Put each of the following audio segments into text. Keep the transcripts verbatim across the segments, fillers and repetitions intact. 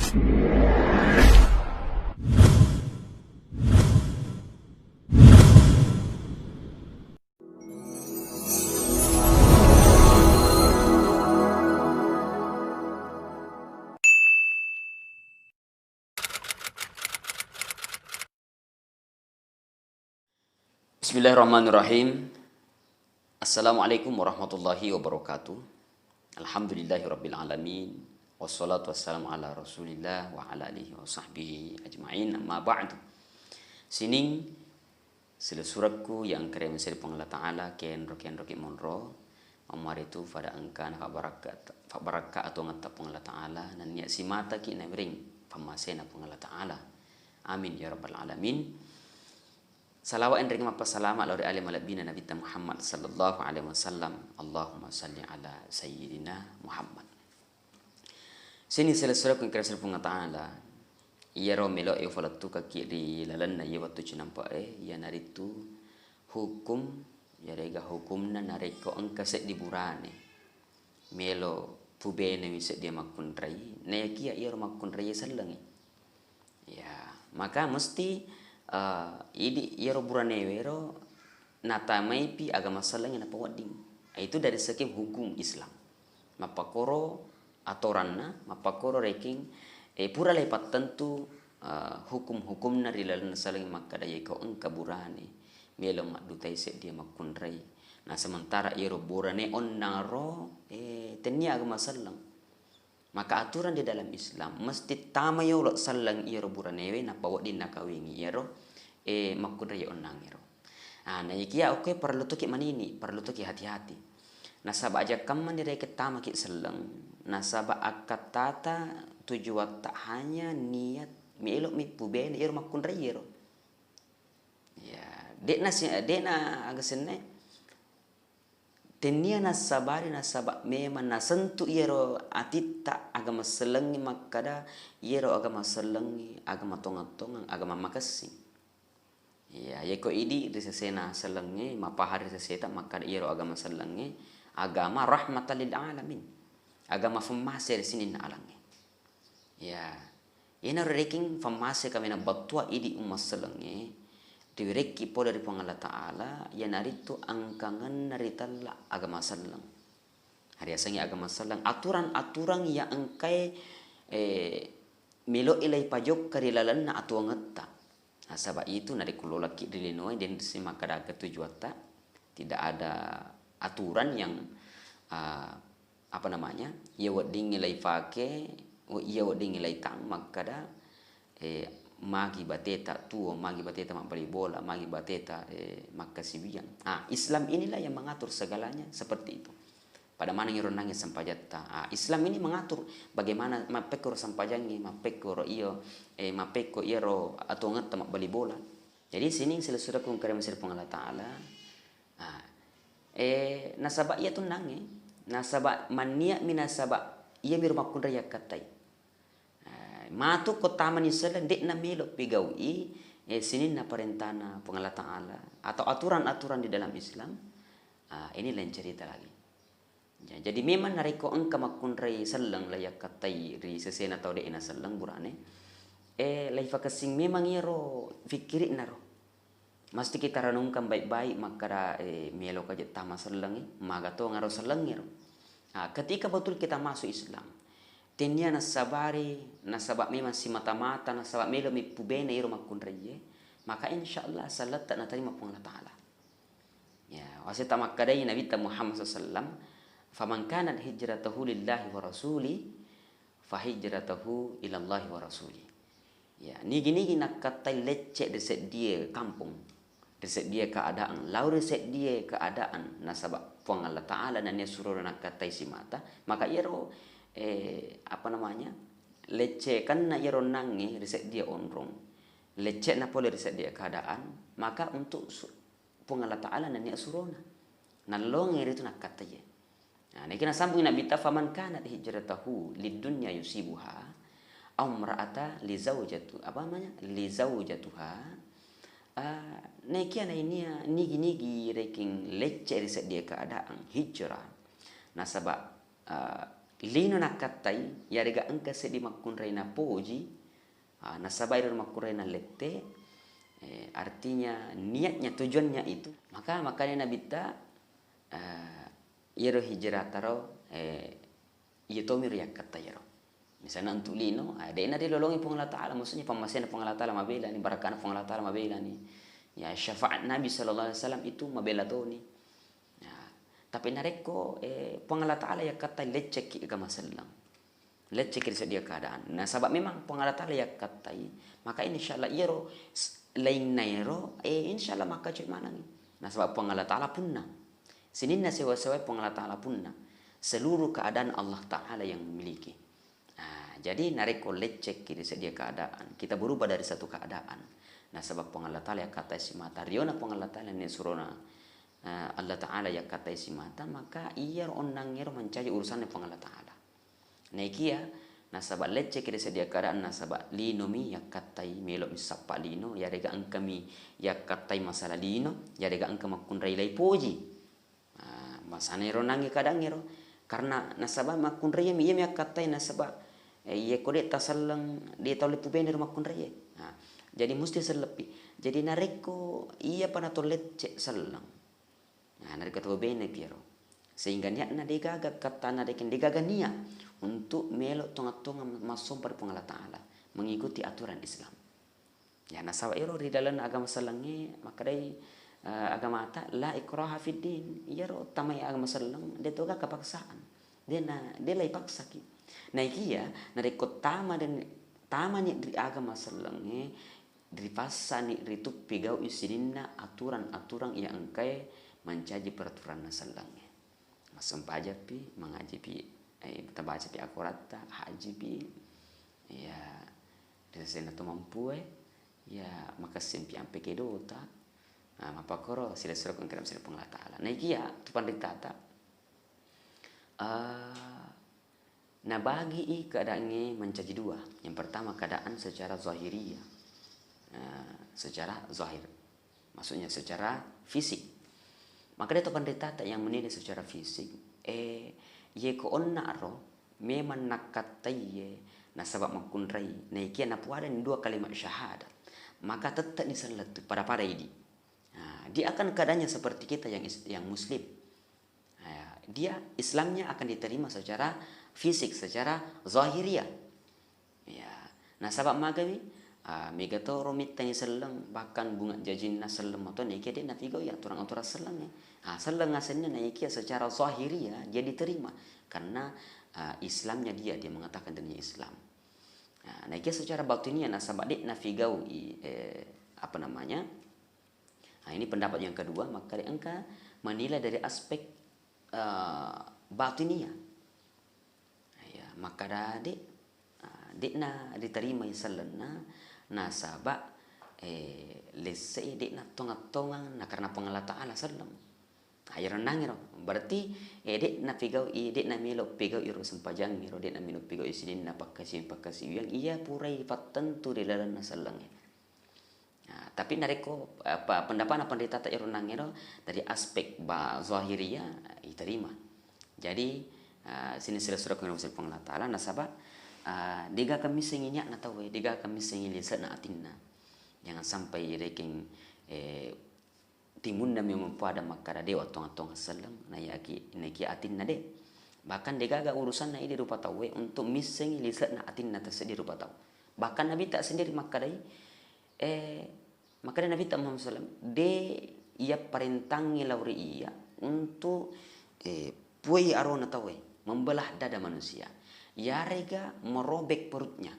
Bismillahirrahmanirrahim. Assalamualaikum warahmatullahi wabarakatuh. Alhamdulillahi rabbil alamin. Wassalatu wassalamu ala Rasulillah wa ala alihi wa sahbihi ajmain. Amma ba'du. Sining silessurekku yang engka ri Puang Allah Ta'ala, kenro-kenroki monro, mammaritu fada engka nafabarakka, fabarakka atuangetta Puang Allah Ta'ala, nennia simataki nawiring pammasena Puang Allah Ta'ala. Amin ya rabbal alamin. Salawat enreng mappasalama lao ri ale malebbina Nabitta Muhammad sallallahu alaihi wasallam. Allahumma salli ala sayyidina Muhammad. Sining silessurekku engka ri Puang Ta'ala, iyaro melo e ufalettukakki ri lalenna iye wettu cinampe e, iyanaritu hukum, yarega hukumna narekko engka seddi burane melo pubenewi seddi makkunrai, nayakia iyaro makkunrai sellengi. Ya, maka mesti, eh, idi iyaro buranewe ro natamaipi agama sellengnge napawedding. Itu dari segi hukum Islam. Mappakkoro atoranna, mappakkoro rekeng, eh, pura leipattentu, eh, hukum-hukumna ri lalenna sellengnge makkeda, yeko engka burane melo maddutai seddi makkunrai. Nah, sementara iyaro burane onnang ro, eh, tennia agama selleng. Maka aturan di dalam Islam, mesti tama yolo selleng iyaro buranewe, nappa wedding nakawingi iyaro, eh, makkunrai onnangngero. Ah, naikia okkoe parellu toki manini, parellu toki hati-hati. Nasaba aja kammani rekeng tamaki selleng, nasaba akkattata tujuatta hanya niat melo'mi pubene iyaro makkunrai iyaro. Ya, de'na si-, de'na aga sennae. Tennia nassabari nasaba memang nasentu iyaro atitta agama sellengnge makkada iyaro agama sellengnge agama tongeng-tongeng, agama makessing. Iya, yeko idi ri sesena sellengnge, mapahang ri seseta makkada iyaro agama sellengnge agama rahmatan lil alamin, agama femmase ri sininna alangnge. Ya, iyanaro rekeng fammase kaminang battua idi umma sellengnge, riwerekki pole ri Puang Allah Ta'ala, iyanaritu angkangenna ritella agama selleng. Riasengnge agama selleng, aturan-aturan yang engkae, eh, melo'i laipajokka ri lalenna atuangetta. Nasaba itu narekko lolakki ri linoe, den risseng makkada ketujuatta, tidak ada aturan yang, ah, apa namanya, iya weddingngi laifake, we-, iya weddingngi laitang makkada, eh, magi bateta tuo, magi bateta mabbali bola, magi bateta, eh, makkasiwiang. Ah, Islam inilah yang mengatur segalanya seperti itu. Pada maneng iro nangnge sempajatta. Ah, Islam ini mengatur bagaimana mappekkoro sempajangnge, mappekkoro iyo, eh, mappekko iyaro atuangetta mabbali bola. Jadi sining silessurekku engka ri Puang Allah Ta'ala, Ah, eh, nasaba iya tunnangnge, nasaba mannia'mi nasaba iyami ro makkunrai yakkattai. Ah, matu ko tamani selleng, de'na melo pigau'i, eh, sininna parentana Puang Allah Ta'ala atau aturan-aturan di dalam Islam. Ah, ini lain cerita lagi. Ja-, jadi memang narekko engka makkunrai selleng la yakkattai ri sesena tau de'na selleng burane, eh, laifakessing memang iyaro fikkiri'na ro. Mesti kita renungkan baik-baik makkada, eh, meloka je tama sellengngi, maga tongaro sellengngero. Ah, ketika betul kita masuk Islam, tennia nassabari, nasaba memang simata-mata, nasaba melomi pubene iro makkunraie, maka insya Allah selletta natarima Puang Allah Ta'ala. Ya, wasetta makkedai Nabitta Muhammad sallallahu alaihi wasallam, "Faman kanat hijratahu lillahi wa rasuli, fa hijratahu ilallahi wa rasuli." Ya, nigi-nigi nakkattai lecce ri seddie kampong, ri seddie keadaan, lao ri seddie keadaan, nasaba Puang Allah Ta'ala nennia surona nakkattai simata, maka iyaro, eh, apa namanya, leccekenna iyaro onnangnge ri seddie onrong, lecce'na pole ri seddie keadaan, maka untuk su-, Puang Allah Ta'ala nennia surona. Nallongi ritu nakkattaie. Nah, niki nasambung Nabitta, "Faman kanat hijratahu lidunya yusibuha, aw imra'ata li zaujatu-," apa namanya? "Li zaujatuha." Ah, nekia nainia nigi-nigi rekeng lecce ri seddie keadaan hijrah. Nasaba, ah, lino nakkattai, yarega engka seddi makkunrai napoji, ah, nasaba ero makkunrai nallette, eh, artinya niatnya, tujuannya itu. Maka makanya Nabitta, eh, iyaro hijrah taro, eh, iya tomiro yakkattai iyaro. Misalna untuk lino, ah, de'na rilolongi Puang Allah Ta'ala, maksudnya pammasena Puang Allah Ta'ala mabelani, barakana Puang Allah Ta'ala mabelani. Ya, syafaat Nabi sallallahu alaihi wasallam itu mabela toni. Ya, tapi narekko, eh, Puang Allah Ta'ala yakkattai, leccekki agama selleng. Leccekki ri seddie keadaan. Nasaba memang Puang Allah Ta'ala yakkattai, maka insyaallah iyaro s-, lainna ero, eh, insyaallah makkacoe manengngi. Nasaba Puang Allah Ta'ala punna. Sininna sewa-sewae Puang Allah Ta'ala punna. Seluruh keadaan Allah Ta'ala yang memiliki. Nah, jadi narekko leccekki ri seddie keadaan, kita berubah dari satu keadaan. Nasaba Puang Allah Ta'ala yakkattai simata, riona Puang Allah Ta'ala ni surona, eh, Allah Ta'ala yakkattai simata, maka iyaro onnangngero mancaji urusanna Puang Allah Ta'ala. Naikia nasaba leccekki ri seddie keadaan, nasaba linomi yakkattai, melo'mi sappa lino, yarega engkami yakkattai masalah lino, yarega engka makkunrai laipoji. Ah, masana ero nangnge kadang ero. Karena nasaba makkunraiemi, iyami akkattai nasaba, eh, iyako de' taselleng, de' tau leppu bene ro makkunraie. Nah, jadi musti selleppi. Jadi narekko iyapa nato lecce selleng. Nah, narekko tau bene pi ero. Sehingga niatna degaga kattana, dekeng degaga niat untuk melo tonga-tonga massompa ri Puang Allah Ta'ala, mengikuti aturan Islam. Ya, nasaba ero ri lalenna agama sellengnge makkedai, eh, agamata, "La ikraha fid din." Iyaro tamai agama selleng, de' to gaga paksaan. De' na, de' la ipaksaki. Naikia narekko tama dan tamani ri agama sellengnge, ripassani ritu pigau'i sininna aturan-aturan iya engkae mancaji peraturanna sellengnge. Massempajappi, mangajipi, eh, tabacapi akoratta, hajipi, ya, ri sesena to mampue, ya, makessimpi ampe kedota. Nah, mappakkoro silessureng engka ri Puang Allah Ta'ala. Naikia tu panritata, eh, nabagi'i keadaangnge mancaji dua. Yang pertama keadaan secara zahiriyah. Eh, secara zahir. Maksudnya secara fisik. Maka de' to panritata yang menilai secara fisik, eh, iyeko onna'ro memang nakkattaiye nasaba makkunrai, naikia napuadani dua kalimat syahadat, maka tette'ni selleng tu pada-pada idi. Nah, dia akan keadaannya seperti kita yang is-, yang muslim. Ya, dia Islamnya akan diterima secara fisik, secara zahiriah. Ya, nasaba magami, ah, mega toro mittani selleng, bahkan bunga jajinna selleng mato, naikia de' napigau'i aturan-aturan sellengnge. Ah, selleng asenna naikia secara zahiriah dia diterima karena, ah, Islamnya dia, dia mengatakan dirinya Islam. Nah, naikia secara batiniah nasaba de' napigau'i, eh, apa namanya, Nah, ini pendapat yang kedua, makkeda engka menilai dari aspek, eh, batiniah. Ya, makkeda de', ah, de'na diterimai sellenna, nasaba, eh, lesse de'na tongang-tongang, na karena Puang Allah Ta'ala selleng. Nah, iyaro nangiro, berarti, eh, de'na pegau'i, de'na melo pegau'i ro sempajangngiro, de'na melo pegau'i sininna pakkasi-, pakkasiwiang iya purai pattentu ri lalenna sellengnge. Nah, tapi narekko, apa, pendapatna panritata ero nangngero dari aspek ba-, zahiriyah, iterima. Jadi, ah, sining silessureng ko Puang Allah Ta'ala, nasaba, ah, degaga missengi niatna tauwe, degaga missengi lise'na atinna. Jangan sampai rekeng, eh, timunna memang pada makkada dewa tonga-tonga selleng, na yaki, naiki atinna de. Bahkan degaga urusanna idi rupa tauwe untuk missengi lise'na atinna tasseddi rupa tau. Bahkan Nabitta sendiri makkadai, eh, makkada Nabitta Muhammad sallam, de iyapparentangngi lao ri iya untuk, eh, puai arona tauwe, membelah dada manusia. Yarega merobek perutnya.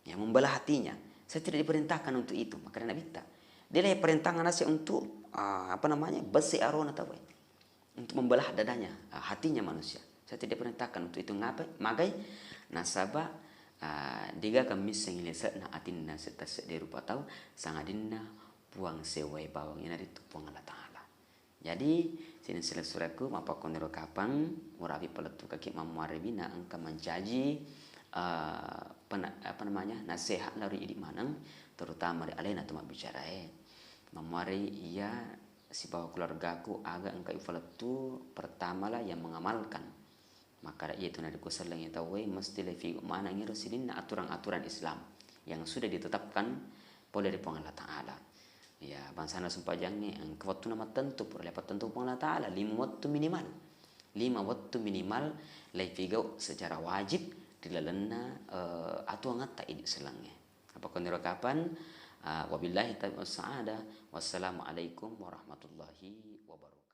Ya, membelah hatinya. Saya tidak diperintahkan untuk itu, makkada Nabitta. De la iperintahkan ase untuk, ah, apa namanya, besse arona tauwe. Untuk membelah dadanya, ah, hatinya manusia. Saya tidak perintahkan untuk itu. Ngapai? Magai? Nasaba, ah, degaga missengi lise'na atinna se-, tasseddi rupa tau, sangadinna Puang sewai bawang, iyanaritu Puang Allah Ta'ala. Jadi, sining silessurekku, mappakkoniro kapang, urapi palettukaki mammuarewi na engka mancaji, eh, pena-, apa namanya, nasehat lao ri idi maneng, terutama ri alena tu mabbicarae. Mammuarei iya sibawa keluargaku aga engka ifalettu, pertamalah yang mengamalkan. Makkada iya tu narekko sellengngi tauwe, mesti lefi maneng ero sininna aturan-aturan Islam yang sudah ditetapkan pole ri Puang Allah Ta'ala. Ya, bangsana sempajangnge, engka wettuna mattentu, pura lepa tentu Puang Allah Ta'ala, lima wettu minimal. Lima wettu minimal leifigau secara wajib ri lalenna, eh, atuangatta idi sellengnge. Apa koniro kapan? Ah, wabillahi taufiq was sa'adah. Wassalamualaikum warahmatullahi wabarakatuh.